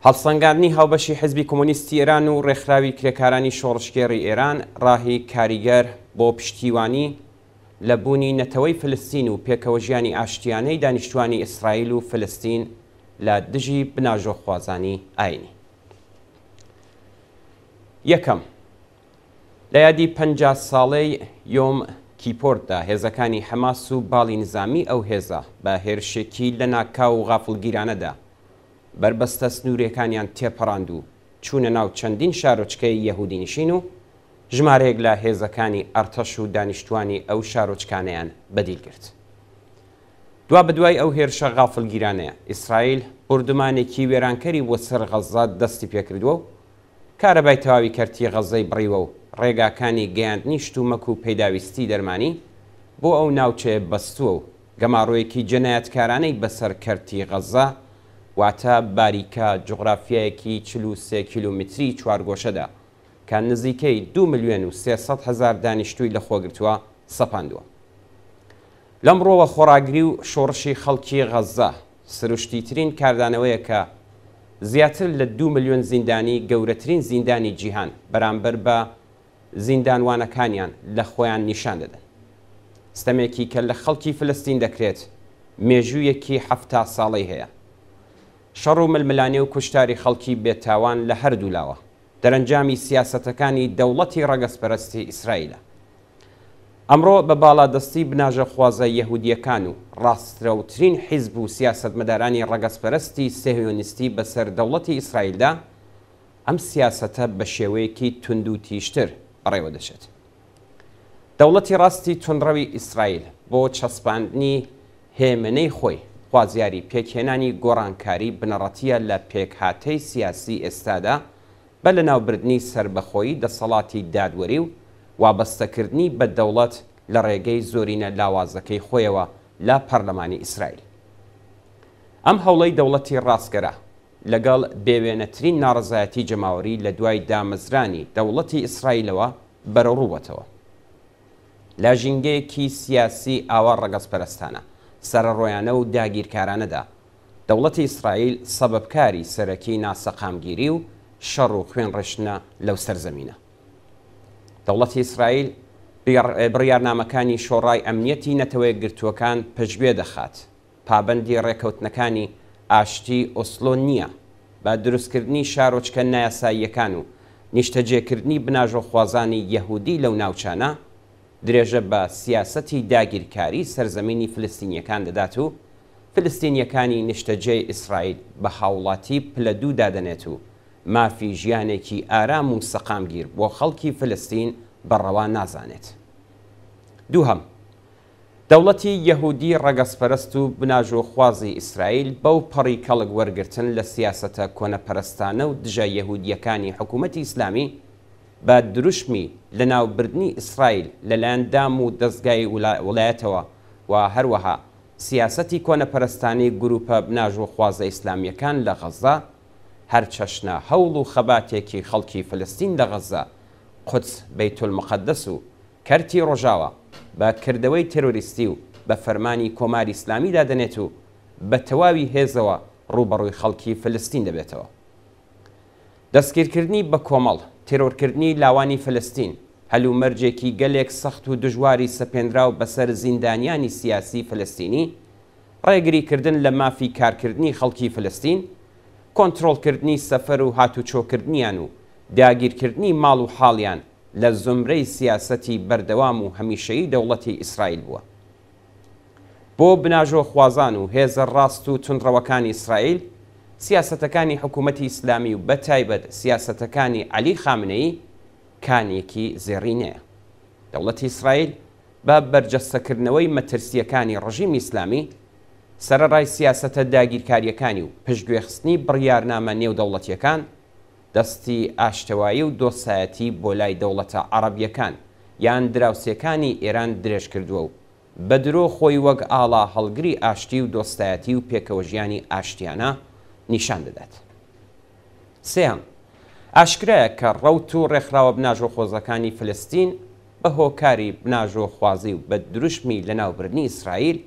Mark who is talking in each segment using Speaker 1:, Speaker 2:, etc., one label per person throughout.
Speaker 1: هەڵسەنگاندنی هاوبەشی حیزبی کۆمۆنیستی ئێران و ڕێکخراوی کرێکارانی شۆڕشگێڕی ئێران ڕاهی کاریگەر بۆ پشتیوانی لە بوونی نەتەوەی فلستین و پێکەوەژیانی ئاشتیانەی دانیشتوانی ئیسرائیل و فلستین لە دژی بناژۆخوازانی ئایینی. یەکەم، لە یادی 50 ساڵەی یۆم کیپۆردا هێزەکانی حەماس و باڵی نیزامی ئەو هێزە بە هێرشێکی لەناکاو و غافڵگیرانەدا بەربەستە سنوورییەکانیان تێپەڕاند و چوونە ناو چەندین شارۆچکەی یەهوودینشین و ژمارەیەک لە هێزەکانی ئەرتەش و دانیشتووانی ئەو شارۆچکانەیان بەدیل گرت. دوابەدوای ئەو هێرشە غافلگیرانەیە، ئیسرائیل بوردومانێکی وێرانکەری بۆ سەر غەززە دەستی پێکردووە و کارەبای تەواوی کەرتی غەززەی بڕیوە و ڕێگاکانی گەیاندنی شتومەک و پێداویستی دەرمانی بۆ ئەو ناوچەیە بەستووە و گەمارۆیەکی جەنایەتکارانەی بەسەر کەرتی غەززە واتە باریکە جوغرافیایەکی 43 کیلۆمتری چوارگۆشەدا کە نزیکەی دوو ملیۆن و 300 هەزار دانیشتووی لەخۆگرتووە سەپاندووە. لەمڕۆوە خۆڕاگری و شۆڕشی خەڵکی غەززە سروشتیترین کاردانەوەیە کە زیاتر لە دوو ملیۆن زیندانی گەورەترین زیندانی جیهان بەرامبەر بە زیندانوانەکانیان لە خۆیان نیشان دەدەن. ستەمێکی کە لە خەڵکی فلستین دەکرێت مێژوویەکی 70 ساڵەی هەیە. شەڕ و ململانێ و کوشتاری خەڵکی بێتاوان لە هەردوو لاوە دەرەنجامی سیاسەتەکانی دەوڵەتی ڕەگەزپەرستی ئیسرائیلە. ئەمڕۆ بە باڵادەستی بناژەخوازە یەهودییەکان و ڕاسترەوترین حیزب و سیاسەتمەدارانی ڕەگەزپەرستی سەهیۆنیستی بەسەر دەوڵەتی ئیسرائیلدا، ئەم سیاسەتە بە شێوەیەکی توندوتیژتر بەڕێوە دەچێت. دەوڵەتی ڕاستی توندڕەوی ئیسرائیل بۆ چەسپاندنی هێمنەی خۆی، خوازیاری پێکهێنانی گۆڕانکاری بنەڕەتییە لە پێکهاتەی سیاسی ئێستادا بە لەناوبردنی سەربەخۆیی دەسەڵاتی دادوەری و وابەستەکردنی بە دەوڵەت لە ڕێگەی زۆرینە لاوازەکەی خۆیەوە لە پەرلەمانی ئیسرائیل. ئەم هەوڵەی دەوڵەتی ڕاستگەرا لەگەڵ بێوێنەترین ناڕەزایەتی جەماوەری لە دوای دامەزرانی دەوڵەتی ئیسرائیلەوە بەرەوڕوو بۆتەوە. لە ژینگەیەکی سیاسی ئاوا ڕەگەزپەرستانە، سەرەڕۆیانە و داگیرکارانەدا، دەوڵەتی ئیسرائیل سەبەبکاری سەرەکی ناسەقامگیری و شەڕ و خوێنڕشتنە لەو سەرزەمینە. دەوڵەتی ئیسرائیل بڕیارنامەکانی شۆڕای ئەمنیەتی نەتەوەیەکگرتووەکان پشتگوێ دەخات، پابەندی ڕێکەوتنەکانی ئاشتی ئۆسلۆ نییە، بە دروستکردنی شارۆچکە نایاساییەکان و نیشتەجێکردنی بناژۆخوازانی یەهودی لەو ناوچانە، درێژە بە سیاسەتی داگیرکاری سەرزەمینی فلستینییەکان دەدات و فلستینییەکانی نیشتەجێی ئیسرائیل بە هاوڵاتی پلە دوو دادەنێت و مافی ژیانێکی ئارام و سەقامگیر بۆ خەڵکی فلستین بە ڕەوا نازانێت. دووهەم، دەوڵەتی یەهودی ڕەگەزپەرست و بناژۆخوازی ئیسرائیل بەو پەڕی کەڵک وەرگرتن لە سیاسەتە کۆنەپەرستانە و دژە یەهودییەکانی حکوومەتی ئیسلامی بە دروشمی لەناوبردنی ئیسرائیل لەلایەن دام و دەزگای وڵایەتەوە و هەروەها سیاسەتی کۆنەپەرستانەی گرووپە بناژۆخوازە ئیسلامییەکان لە غەززە هەرچەشنە هەوڵ و خەباتێکی خەڵکی فلستین لە غەززە، قودس، بەیتولموقەدەس و کەرتی ڕۆژاوا بە کردەوەی تێرۆریستی و بە فەرمانی کۆماری ئیسلامی دادەنێت و بە تەواوی هێزەوە ڕووبەڕووی خەڵکی فلستین دەبێتەوە. دەستگیرکردنی بەکۆمەڵ، تێرۆرکردنی لاوانی فلستین، هەلومەرجێکی گەلێک سەخت و دژواری سەپێنراو بەسەر زیندانیانی سیاسی فلستینی، ڕێگریکردن لە مافی کارکردنی خەڵکی فلستین، کۆنترۆڵکردنی سەفەر و هاتوچۆکردنیان و داگیرکردنی ماڵ و حاڵیان لە زومرەی سیاسەتی بەردەوام و هەمیشەیی دەوڵەتی ئیسرائیل بووە. بۆ بناژۆخوازان و هێزە ڕاست و توندڕەوەکانی ئیسرائیل، سیاسەتەکانی حکوومەتی ئیسلامی و بەتایبەت سیاسەتەکانی عەلی خامنەیی کانیەکی زێڕینەیە. دەوڵەتی ئیسرائیل بە بەرجەستەکردنەوەی مەترسییەکانی ڕژیمی ئیسلامی، سەرەڕای سیاسەتە داگیرکارییەکانی و پشتگوێخستنی بڕیارنامە نێودەوڵەتییەکان، دەستی ئاشتەوایی و دۆستایەتی بۆ لای دەوڵەتە عەڕەبییەکان یان دراوسێکانی ئێران درێژ کردووە و بە درۆ خۆی وەک ئاڵا هەڵگری ئاشتی و دۆستایەتی و پێکەوەژیانی ئاشتیانە نیشان دەدات. سێیەم، ئاشکرایە کە ڕەوت و ڕێکخراوە بناژۆخۆزەکانی فلستین بە هۆکاری بناژۆخوازی و بە دروشمی لەناوبردنی ئیسرائیل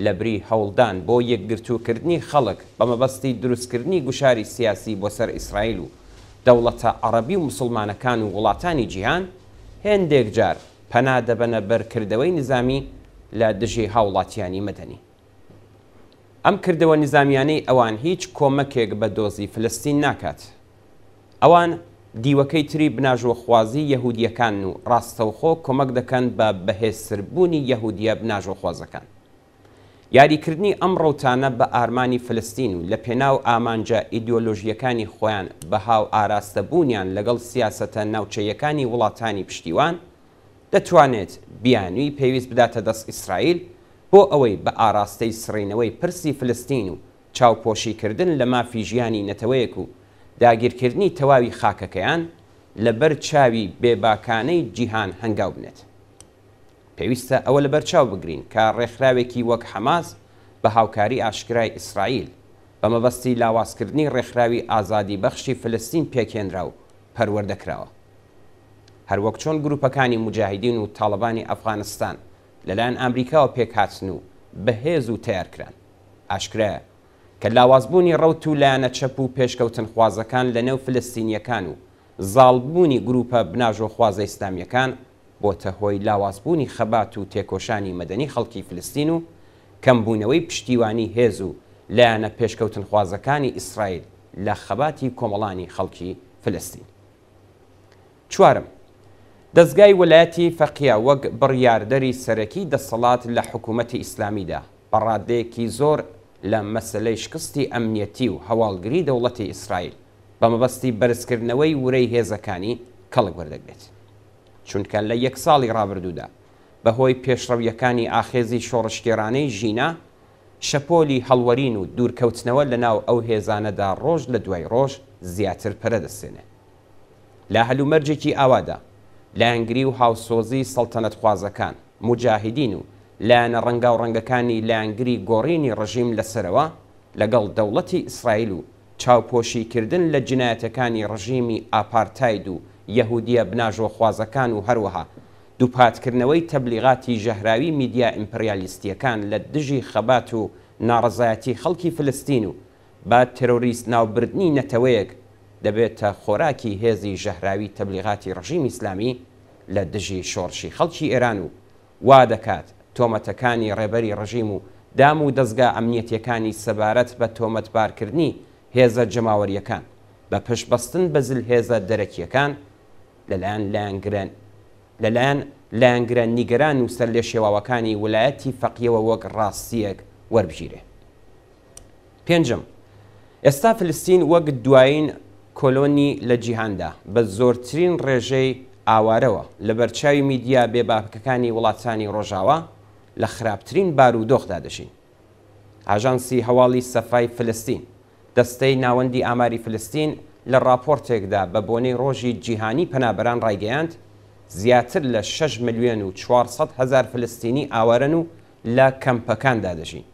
Speaker 1: لەبری هەوڵدان بۆ یەکگرتووکردنی خەڵک بە مەبەستی دروستکردنی گوشاری سیاسی بۆ سەر ئیسرائیل و دەوڵەتە عەڕەبی و موسڵمانەکان و وڵاتانی جیهان، هێندێک جار پەنا دەبەنە بەر کردەوەی نیزامی لە دژی هاوڵاتیانی مەدەنی. ئەم کردەوە نیزامیانەی ئەوان هیچ کۆمەکێک بە دۆزی فلستین ناکات. ئەوان دیوەکەی تری بناژۆخوازی یەهودییەکانن و ڕاستەوخۆ کۆمەک دەکەن بە بەهێزتربوونی یەهودییە بناژۆخوازەکان. یاریکردنی ئەم ڕەوتانە بە ئارمانی فلستین و لە پێناو ئامانجە ئیدیۆلۆژییەکانی خۆیان بە هاوئاراستەبوونیان لەگەڵ سیاسەتە ناوچەییەکانی وڵاتانی پشتیوان دەتوانێت بیانووی پێویست بداتە دەست ئیسرائیل بۆ ئەوەی بە ئاراستەی سڕینەوەی پرسی فلستین و چاوپۆشیکردن لە مافی ژیانی نەتەوەیەک و داگیرکردنی تەواوی خاکەکەیان لەبەر چاوی بێباکانەی جیهان هەنگاو بنێت. پێویستە ئەوە لەبەرچاو بگرین کە ڕێکخراوێکی وەک حەماس بە هاوکاری ئاشکرای ئیسرائیل، بە مەبەستی لاوازکردنی ڕێکخراوی ئازادیبەخشی فلستین پێکهێنرا و پەروەردە کراوە. هەروەک چۆن گروپەکانی موجاهیدین و تاڵەبانی ئەفغانستان لەلایەن ئامریکاوە پێکهاتن و بەهێز و تەیار کران. ئاشکرایە کە لاوازبوونی ڕەوت و لایەنە چەپ و پێشکەوتنخوازەکان لەنێو فلستینییەکان و زاڵبوونی گروپە بناژۆخوازە ئیسلامییەکان بۆتە هۆی لاوازبوونی خەبات و تێکۆشانی مەدەنی خەڵکی فلستین و کەمبوونەوەی پشتیوانی هێز و لایەنە پێشکەوتنخوازەکانی ئیسرائیل لە خەباتی کۆمەڵانی خەڵکی فلستین. چوارەم، دەزگای وەلایەتی فەقیە وەک بڕیاردەری سەرەکی دەسەڵات لە حکوومەتی ئیسلامیدا، بە ڕادەیەکی زۆر لە مەسەلەی شکستی ئەمنیەتی و هەواڵگری دەوڵەتی ئیسرائیل بە مەبەستی بەرزکردنەوەی ورەی هێزەکانی کەڵک وەردەگرێت. چونکە لە یەک ساڵی ڕابردوودا بە هۆی پێشڕەوییەکانی ئاخێزی شۆڕشگێڕانەی ژینا، شەپۆلی هەڵوەرین و دوورکەوتنەوە لە ناو ئەو هێزانەدا ڕۆژ لە دوای ڕۆژ زیاتر پەرە دەستێنێ. لە هەلومەرجێکی ئاوادا، لایەنگری و هاوسۆزی سەڵتەنەتخوازەکان، موجاهیدین و لایەنە ڕەنگاوڕەنگەکانی لایەنگری گۆڕینی ڕژیم لە سەرەوە لەگەڵ دەوڵەتی ئیسرائیل و چاوپۆشی کردن لە جینایەتەکانی ڕژیمی ئاپارتاید و یەهودیە بناژۆخوازەکان و هەروەها دووپاتکردنەوەی تەبلیغاتی ژەهراوی میدیا ئیمپریالیستیەکان لە دژی خەبات و ناڕەزایەتی خەڵکی فلستین و بە تێرۆریست ناوبردنی نەتەوەیەک دەبێتە خۆراکی هێزی ژەهراوی تەبلیغاتی ڕژیمی ئیسلامی لە دژی شۆڕشی خەڵکی ئێران و وا دەکات تۆمەتەکانی ڕێبەری ڕژیم و دام و دەزگا ئەمنیەتیەکانی سەبارەت بە تۆمەتبارکردنی هێزە جەماوەریەکان بە پشتبەستن بە زلهێزە دەرەکیەکان لەلایەن لایەنگرە لەلایەن لایەنگرە نیگەران و سەرلێشێواوەکانی ولایەتی فەقیەوە وەک ڕاستیەک وەربگیرێ. پێنجەم، ئێستا فلستین وەک دوایین کۆلۆنی لە جیهاندا، بە زۆرترین ڕێژەی ئاوارەوە، لەبەرچاوی میدیا بێباکەکانی وڵاتانی ڕۆژاوا، لە خراپترین بارودۆخدا دەژین. ئاژانسی هەواڵی سەفای فلستین، دەستەی ناوەندی ئاماری فلستین لە ڕاپۆرتێکدا بە بۆنەی ڕۆژی جیهانی پەنابەران ڕایگەیاند، زیاتر لە شەش ملیۆن و 400 هەزار فلستینی ئاوارەن و لە کەمپەکاندا دەژین.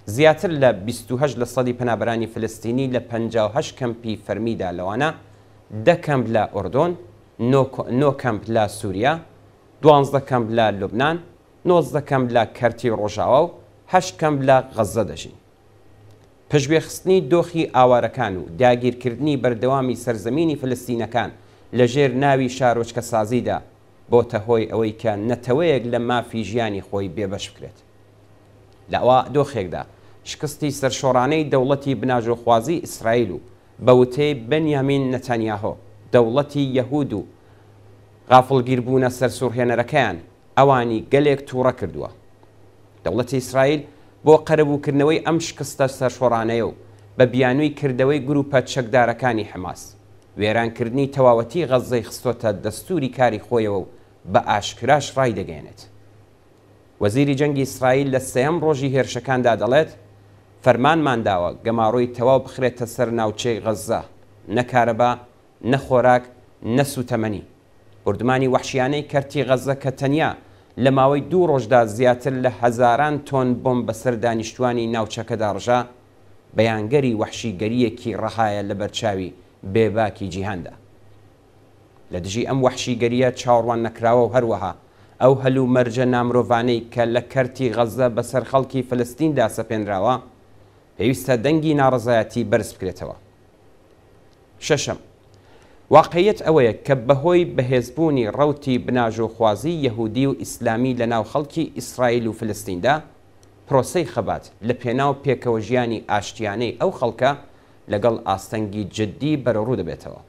Speaker 1: زیاتر لە 28 لەسەدی پەنابەرانی فلستینی لە 58 کەمپی فەرمیدا لەوانە 10 کەمپ لە ئوردۆن، نۆ کەمپ لە سوریا، 12 کەمپ لە لوبنان، 19 کەمپ لە کەرتی ڕۆژاوا و هەشت کەمپ لە غەززە دەژین. پشتگوێخستنی دۆخی ئاوارەکان و داگیرکردنی بەردەوامی سەرزەمینی فلستینەکان لەژێر ناوی شارۆچکەسازیدا بۆتە هۆی ئەوەی کە نەتەوەیەک لە مافی ژیانی خۆی بێبەش بکرێت. لە ئەوا دۆخێکدا شکستی سەرشۆڕانەی دەوڵەتی بناژۆخوازی ئیسرائیل و بە وتەی بنیامین نەتانیاهۆ دەوڵەتی یەهود و غافڵگیربوونە سەرسوڕهێنەرەکەیان ئەوانی گەلێک تووڕە کردووە. دەوڵەتی ئیسرائیل بۆ قەرەبووکردنەوەی ئەم شکستە سەرشۆڕانەیە و بە بیانووی کردەوەی گرووپە چەکدارەکانی حەماس، وێرانکردنی تەواوەتی غەززەی خستۆتە دەستووری کاری خۆیەوە و بە ئاشکراش ڕایدەگەیەنێت. وەزیری جەنگی ئیسرائیل لە سێیەم ڕۆژی هێرشەکاندا دەڵێت، فەرمانمان داوە گەمارۆی تەواو بخرێتە سەر ناوچەی غەززە، نە کارەبا، نە خۆراک، نە سووتەمەنی. بوردمانی وەحشیانەی کەرتی غەززە کە تەنیا لە ماوەی دوو ڕۆژدا زیاتر لە هەزاران تۆن بۆمب بەسەر دانیشتووانی ناوچەکەدا ڕژا، بەیانگەری وەحشیگەرییەکی ڕەهایە لەبەرچاوی بێباکی جیهاندا. لە دژی ئەم وەحشیگەرییە چاوەڕواننەکراوە و هەروەها ئەو هەلومەرجە نامرۆڤانەی کە لە کەرتی غەززە بەسەر خەڵکی فلستیندا سەپێنراوە، پێویستە دەنگی ناڕەزایەتی بەرز بکرێتەوە. شەشەم، واقعیەت ئەوەیە کە بەهۆی بەهێزبوونی ڕەوتی بناژۆخوازیی یەهودی و ئیسلامی لەناو خەڵکی ئیسرائیل و فلستیندا، پرۆسەی خەبات لە پێناو پێکەوەژیانی ئاشتیانەی ئەو خەڵکە لەگەڵ ئاستەنگی جددی بەرەوڕوو دەبێتەوە.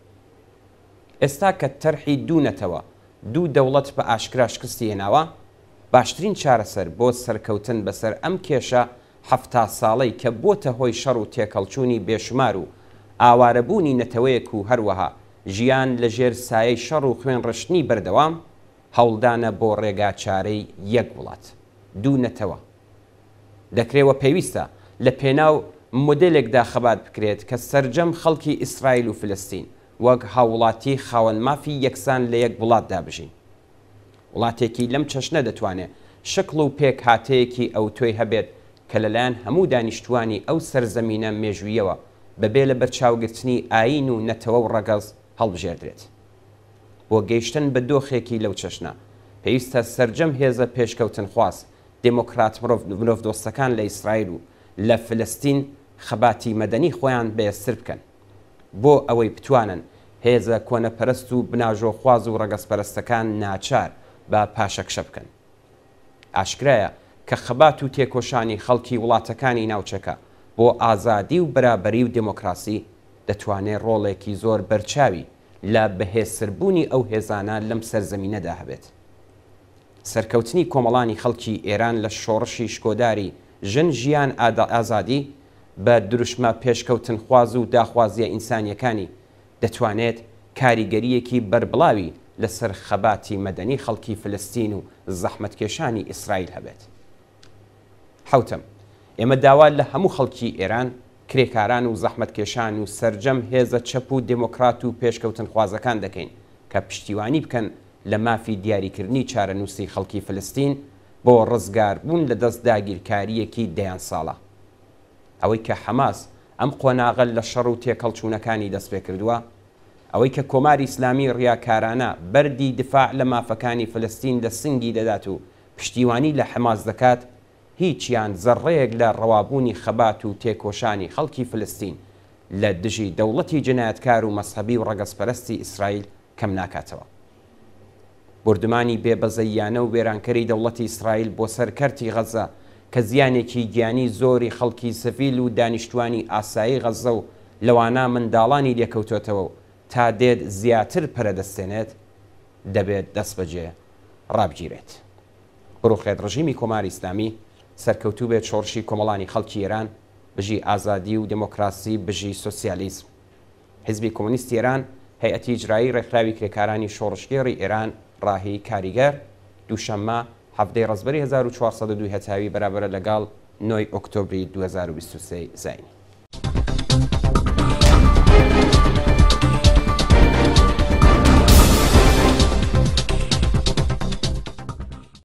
Speaker 1: ئێستا کە تەرحی دوو نەتەوە، دوو دەوڵەت بە ئاشکرا شکستی هێناوە، باشترین چارەسەر بۆ سەرکەوتن بەسەر ئەم کێشە 70 ساڵەی کە بۆتە هۆی شەڕ و تێکهەڵچوونی بێشومار و ئاوارەبوونی نەتەوەیەک و هەروەها ژیان لە ژێر سایەی شەڕ و خوێنڕشتنی بەردەوام، هەوڵدانە بۆ ڕێگاچارەی یەک وڵات، دوو نەتەوە. دەکرێ و پێویستە لە پێناو مۆدێلێکدا خەبات بکرێت کە سەرجەم خەڵکی ئیسرائیل و فلستین وەک هاووڵاتی خاوەن مافی یەکسان لە یەک وڵاتدا بژین. وڵاتێکی لەم چەشنە دەتوانێ شکڵ و پێکهاتەیەکی ئەوتۆی هەبێت کە لەلایەن هەموو دانیشتووانی ئەو سەرزەمینە مێژوویەوە بەبێ لەبەرچاوگرتنی ئایین و نەتەوە و ڕەگەز هەڵبژێردرێت. بۆ گەیشتن بە دۆخێکی لەو چەشنە، پێویستە سەرجەم هێزە پێشکەوتنخواز، دێمۆکرات مرۆڤدۆستەکان لە ئیسرائیل و لە فلستین خەباتی مەدەنی خۆیان بەهێزتر بکەن بۆ ئەوەی بتوانن هێزە کۆنەپەرست و بناژۆخواز و ڕەگەزپەرستەکان ناچار بە پاشەکشە بکەن. ئاشکرایە کە خەبات و تێکۆشانی خەڵکی وڵاتەکانی ناوچەکە بۆ ئازادی و بەرابەری و دێمۆکراسی دەتوانێ ڕۆڵێکی زۆر بەرچاوی لە بەهێزتربوونی ئەو هێزانە لەم سەرزەمینەدا هەبێت. سەرکەوتنی کۆمەڵانی خەڵکی ئێران لە شۆڕشی شکۆداری ژن ژیان ئازادی بە دروشمە پێشکەوتنخواز و داخوازییە ئینسانییەکانی دەتوانێت کاریگەرییەکی بەربڵاوی لەسەر خەباتی مەدەنی خەڵکی فلستین و زەحمەتکێشانی ئیسرائیل هەبێت. حەوتەم، ئێمە داوا لە هەموو خەڵکی ئێران، کرێکاران و زەحمەتکێشان و سەرجەم هێزە چەپ و دێمۆکڕات و پێشکەوتنخوازەکان دەکەین کە پشتیوانی بکەن لە مافی دیاریکردنی چارەنووسی خەڵکی فلستین بۆ ڕزگاربوون لە دەست داگیرکارییەکی دەیان ساڵە. ئەوەی کە حەماس ئەم قۆناغە لە شەڕ و تێکهەڵچوونەکانی دەستپێکردووە، ئەوەی کە کۆماری ئیسلامی ڕیاکارانە بەردی دفاع لە مافەکانی فلستین لە سنگی دەدات و پشتیوانی لە حەماس دەکات، هیچیان زەڕڕەیەک لە ڕەوابوونی خەبات و تێکۆشانی خەڵکی فلستین لە دژی دەوڵەتی جەنایەتکار و مەزهەبی و ڕەگەزپەرستی ئیسرائیل کەم ناکاتەوە. بۆردومانی بێ بەزەییانە و وێرانکەری دەوڵەتی ئیسرائیل بۆ سەر کەرتی غەززە کە زیانێکی گیانی زۆری خەڵکی سڤیل و دانیشتوانی ئاسایی غەززە و لەوانە منداڵانی لێکەوتۆتەوە و تا دێت زیاتر پەرەدەستێنێت، دەبێت دەستبەجێ ڕابگیرێت. بڕوخێت ڕژیمی کۆماری ئیسلامی، سەرکەوتوو بێت شۆڕشی کۆمەڵانی خەڵکی ئێران، بژی ئازادی و دێمۆکراسی، بژی سۆسیالیزم. حیزبی کۆمۆنیستی ئێران، هەیئەتی ئیجرایی ڕێکخراوی کرێکارانی شۆڕشگێڕی ئێران، ڕاهی کاریگەر، دووشەممە، حەڤدەی ڕەزبەری 1402 هەتاوی بەرابەرە لەگەڵ نۆی ئۆکتۆبری 2023 زایینی.